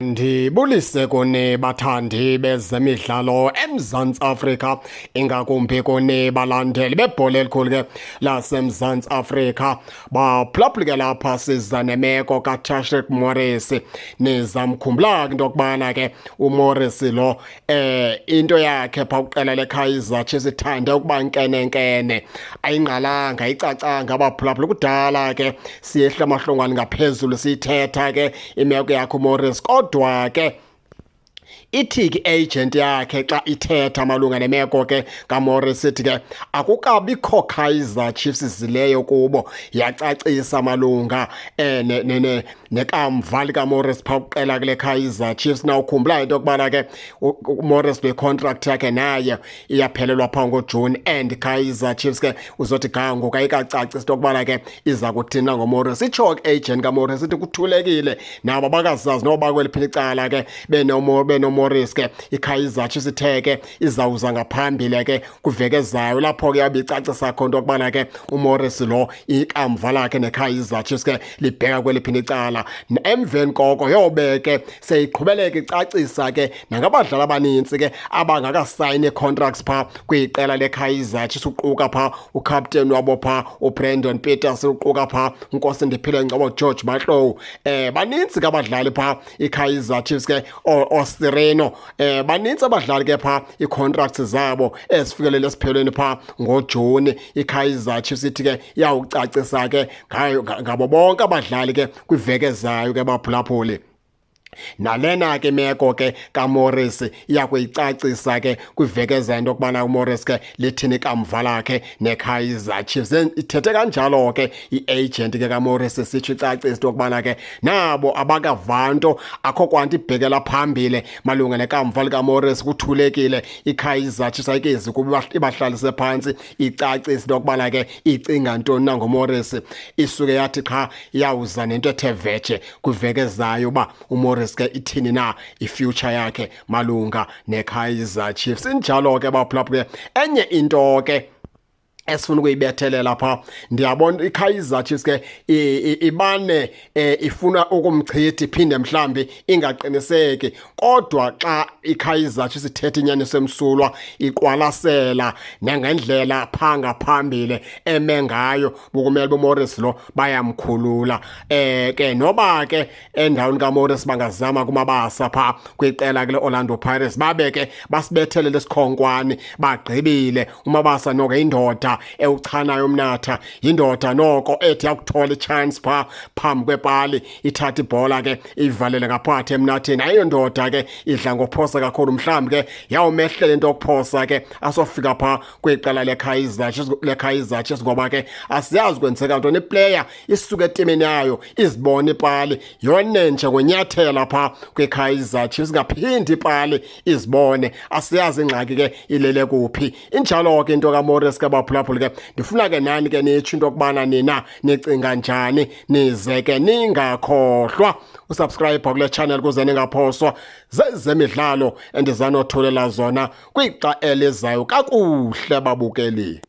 Ndibulise kuni bathandi bezemidlalo eMzantsi Afrika, ingakumbi kuni balandeli bebhola elikhulu ke laseMzantsi Afrika. Baphulaphuli ke lapha siza nemeko kaTashreeq Morris. Nizamkhumbula ke into yokubana ke uMorris lo into yakhe phaa kwiqela leKaizer Chiefs ithande ukuba nkenenkene, ayingqalanga ayicacanga abaphulaphuli. Kudala ke siyehla amahlongwane ngaphezulu siyithetha ke imeko yakhe uMorris, kodwa ke ithi ke agent yakhe xa ithetha malunga nemeko ke kaMorris ithi ke akukabikho Kaizer Chiefs zileyo kubo, yacacisa malunga nekamva likaMorris phaa kuqela kule Kaizer Chiefs. Nawukhumbula into yokubana ke uMorris be-contract yakhe naye iyaphelelwa phaa ngoJuni, and Kaizer Chiefs ke uzothi ga ngoku ayikacacisi into yokubana ke iza kuthini na ngoMorris. Itsho ke agent kaMorris ithi kuthulekile, nabo bakazazi noba kweliphi icala ke benoMorris ke iKaizer Chiefs ithe ke izawuza ngaphambili ke kwiveki ezayo, lapho ke yabe icacisa khona into yokubana ke uMorris lo ikamva lakhe neKaizer Chiefs ke libheka kweliphi icala. Emveni koko yobe ke seyiqhubeleka icacisa ke nangabadlali abanintsi ke abangakasayini ii-contracts phaa kwiqela leKaizer Chiefs, uquka phaa ucaptain wabo phaa uBrandon Peters, uquka phaa uNkosindiphile Ngcobo, George Matlou, banintsi ke abadlali phaa iKaizer Chiefs ke oSireno, banintsi abadlali ke phaa ii-contracts zabo ezifikelele esiphelweni phaa ngoJuni. iKaizer Chiefs ithi ke iyawucacisa ke ngayo ngabo bonke abadlali ke kwiveki ezayo ke baphulaphuli. Nalena ke imeko ke kaMorris iyakuyicacisa ke kwiveki ezayo into yokubana uMorris ke lithini ikamva lakhe neKaizer Chiefs. Ithethe kanjalo ke i-agent ke kaMorris, sitsho icacisa into yokubana ke nabo abakava nto, akho kwanto ibhekela phambili malunga nekamva likaMorris, kuthulekile. iKaizer Chiefs ayikezi kuba ibahlalise phantsi icacise into yokubana ke icinga ntoni na ngoMorris. Isuke yathi qha iyawuza nento ethe vetshe kwiveki ezayo uba uMorris ke ithini na ifuture yakhe malunga neKaizer Chiefs. Injalo ke baphulaphula. Enye into ke esifuna ukuyibethelela pha, ndiyabona iKaizer Chiefs ke ibane ifuna ukumchitha iphinde mhlambi ingaqiniseki, kodwa xa iKaizer Chiefs ithetha inyaniso emsulwa iqwalasela nangendlela pha ngaphambili eme ngayo, bukumele boMorris lo bayamkhulula. Ke noba ke endaweni kaMorris bangazama kumabasa pha kwiqela kule Orlando Pirates, babe ke basibethelele isikhonkwane bagqibile. uMabasa noko indoda ewuchanayo umnatha, indoda noko ethi yakuthola ichance pha phambi kwepali ithatha ibhola ke ivalele ngaphakathi emnatheni. Ayiyo ndoda ke idla ngophosa kakhulu, mhlawumbi ke yawumehlela into yokuphosa ke asofika pha kwiqela leKaizer Chiefs, leKaizer Chiefs, ngoba ke asiyazi kwenzeka ntoni. Iplayer isuke etimini yayo izibona ipali yone nje ngonyathela pha kwiKaizer Chiefs, ingaphindi ipali izibone, asiyazi ingxaki ke ilele kuphi. Injalo ke into kaMorris ke baphulaphuli. Ke ndifuna ke nani ke nitsho into yokubana nina nicinga njani, nize ke ningakhohlwa usubscribe kule channel kuze ningaphoswa zezemidlalo endizanothulela zona kwixa elizayo. Kakuhle babukeli.